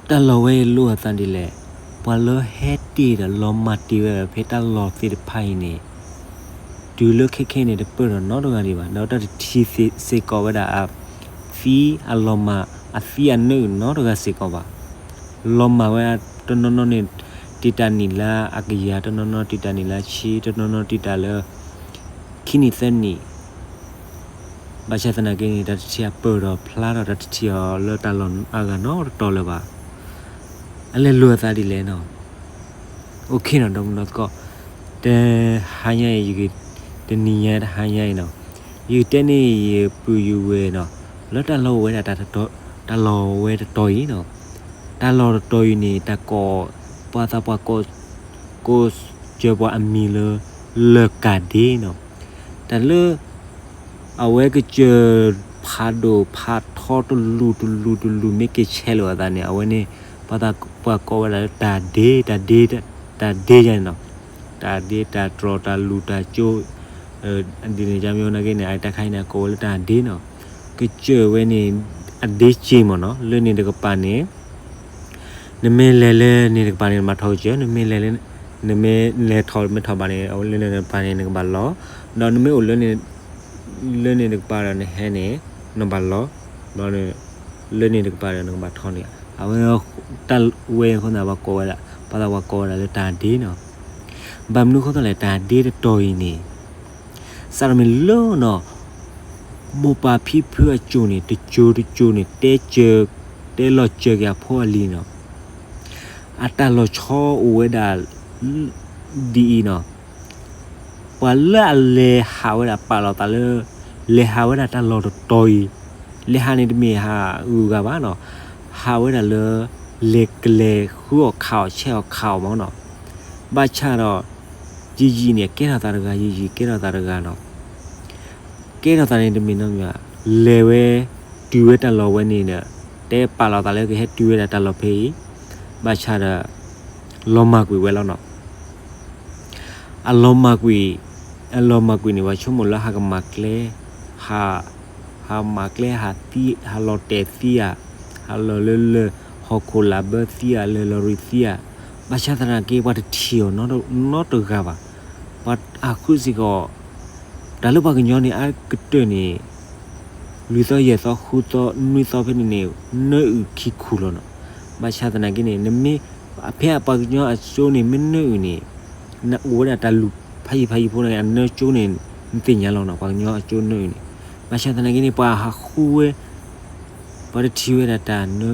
တၢ်လီၢ်ဝဲအံၤလိၣ်အသးဒ်လဲၣ်, ပှၤလၢဟဲတ့ၢ်ဒီးလီၤမၢ်တ့ၢ်ဝဲဖဲတၢ်လီၢ်သ့ၣ်တဖၣ်အံၤန့ၣ်, တုၤလၢခဲခဲန့ၣ် တပၢၢ်ဒီးနီတဂၤဒံးဘၣ်, ဒီးတၢ်တထံၣ်စ့ၢ်ကီးဝဲဒၣ်အသံအလီၤမၢ် အသံအနၢအုၣ်နီတဂၤစ့ၢ်ကီးဘၣ်. လီၤမၢ်ဝဲတနီၤနီၤန့ၣ် တံာ်တာ်နံၣ်လၢအကယၤ, တနီၤနီၤတံာ်တာ်နံၣ်လၢအဆံ, တနီၤနီၤတံာ်တာ်လၢ ခံနံၣ်သၢနံၣ် ဘၣ်ဆၣ်သနာ်က့န့ၣ် တၢ်တထံၣ်အပၢၢ်ဒီးဖျါဒီး တၢ်တထံၣ်အီၤလၢတၢ်လီၢ်အဂၤနီတတီၤလၢၤဘၣ်. အလဲၤလိာ်အသးဒ်လဲၣ်နီၤ. အိၣ်ခ့နီၤ ဒီမုၢ်ဒီသကိး, တဟါညါအံၤ ယက, တနံၤညါတဟါညါအံၤနီၤ, ယကတဲန့ၢ်ယပုၢ်ယဝဲၢ်နီၤ, လၢတၢ်လီၢ်ဝဲဒၣ် တၢ်လီၢ်ဝဲတတီၤအံၤနီၤ, တၢ်လီၢ်တတီၤအံၤန့ၣ် တၢ်ကိး, ပှၤသးပှၢ်ကိး, ကိးစၢၤပှၤအမံၤလၢ လၢၢ်ကၣ်ဒ့နီၤ. တၢ်လၢ အဝဲကစၢၢ်ဖးဒိၣ်ဖးထီတလူၢ်တလူၢ်တလူၢ် မ့ၢ်က့ၤဆဲးလိာ်အသးန့ၣ် အဝဲန့ၣ် ပှၤသးပှၢ်ကိးဝဲဒၣ်လၢတၢ်ဒ့, တၢ်ဒ့, တၢ်ဒ့ယါန့ၣ်နီၤ, တၢ်ဒ့တၢ်တြီၤတၢ်လူၢ်တၢ်ကၠိ, ဒ်န့ၣ်ကမ့ၢ်နာ်က့န့ၣ် အတၢ်ခါအံၤန့ၣ် အကိးဝဲလၢတၢ်ဒ့နီၤ. ကစၢၢ်ဝဲန့ၣ် အဒ့စ့မ့ၢ်နီၤ, လၢန့ၣ်တကပၤန့ၣ် နမ့ၢ်လဲၤလၢန့ၣ်တကပၤန့ၣ် နဘၣ်ထီၣ်ကစၢၢ်, နမ့ၢ်လဲၤလၢ, နမ့ၢ်လဲၤထီၣ်မ့ၢ်ထီၣ်ဘၣ်န့ၣ် အဝဲလၢန့ၣ်တကပၤန့ၣ် နကဘၣ်လီၤ, ဒီးနမ့ၢ်အိၣ်လၢန့ၣ်တကပၤဒီးနဟဲန့ၣ် နဘၣ်လီၤ, ဒီးလၢန့ၣ်တကပၤဒီးနကဘၣ်ထီၣ်န့ၣ်, အဝဲတၢ်ဝဲအဃိန့ၣ် ပှၤကိးဝဲဒၣ်, ပှၤသးပှၢ်ကိးဝဲဒၣ်လၢတၢ်ဒ့နီၤ. ဘၣ်မနုၤအဃိသတးလဲၣ် တၢ်ဒ့တတီၤအံၤန့ၣ် စးထီၣ်မ့ၢ်လၢနီၤ မိၢ်ပၢ်ဖံဖုအစိၤန့ၣ် တစိၤတစိၤန့ၣ် တဲစၢၤ, တဲလီၤစၢၤက့ၤအဖိအလံၤနီၤ. အတၢ်လီၤဆီအိၣ်ဝဲဒၣ် ဒ်အံၤနီၤ, ပှၤလၢအလဲၤဟးဝဲဒၣ်ပာ်လီၤသးလၢ လဲၤဟးဝဲဒၣ်တၢ်လီၢ်တတီၤအံၤ, လဲၤဟးန့ၣ်တမ့ၢ်ဟးဂုၤဂၤဘၣ်နီၤ, ဟးဝဲဒၣ်လၢ လဲၤကလဲၤဃုအီၣ်ခးအီၣ်ဆဲးအီၣ်ခးအီၣ်မ့ၢ်နီၤ. ဘၣ်ဆၣ်ဒီး ယံာ်ယံာ်န့ၣ် ကဲထီၣ်သးတဂၤ, ယံာ်ယံာ်ကဲထီၣ်သးတဂၤနီၤ. ကဲထီၣ်သးန့ၣ်တမ့ၢ်နီတမံၤဘၣ်, လဲၤဝဲတုၤဝဲတၢ်လီၢ်ဝဲန့ၣ်ဒီး တဲပာ်လီၤသးလၢကဟဲတုၤဝဲဒၣ်တၢ်လီၢ်ဖဲအံၤ, ဘၣ်ဆၣ်ဒီး လီၤမၢ်ကွံာ်ဝဲလီၤနီၤ. အလီၤမၢ်ကွံာ်, အလီၤမၢ်ကွံာ်န့ၣ် ပှၤဆိကမိၣ်လၢဟးကမၤကျဲ, ဟး, ဟးမၤကျဲ ဟးသံ, ဟးလီၤတဲာ်သံဧါ, ဟးလီၤလၢလၢၢ် ဟီၣ်ခိၣ်လာ်ဘၢသံဧါ, လၢၢ်လီၤရံၤသံဧါ, ဘၣ်ဆၣ်သနာ်က့ ပှၤတထံၣ်အီၤနီတဂၤဘၣ်. ပှၤအဃုစ့ၢ်ကီး တၢ်လၢပှၤကညီန့ၣ် အါကတၢၢ်န့ၣ် လွံၢ်သီ ယဲၢ်သီ ဃုသီ နွံသီဖဲန့ၣ်န့ၣ် နၢအုၣ်ခံခူၣ်လီၤနီၤ. ဘၣ်ဆၣ်သနာ်က့န့ၣ် နမ့ၢ်, ဖဲအပှၤကညီအစိန့ၣ် မ့ၢ်နၢအုၣ်န့ၣ် နအိၣ်ဝဲဒၣ်တၢ်လူၢ်ဖးယံၤဖးယံၤဖိန့ၣ် အနၢကၠိန့ၣ် နသ့ၣ်ညါလီၤနီၤ, ပှၤကညီအစိနၢအုၣ်န့ၣ်. ဘၣ်ဆၣ်သနာ်က့န့ၣ် ပှၤဟးဃုဝဲ, ပှၤတထံၣ်ဝဲဒၣ်တၢ်နၢ,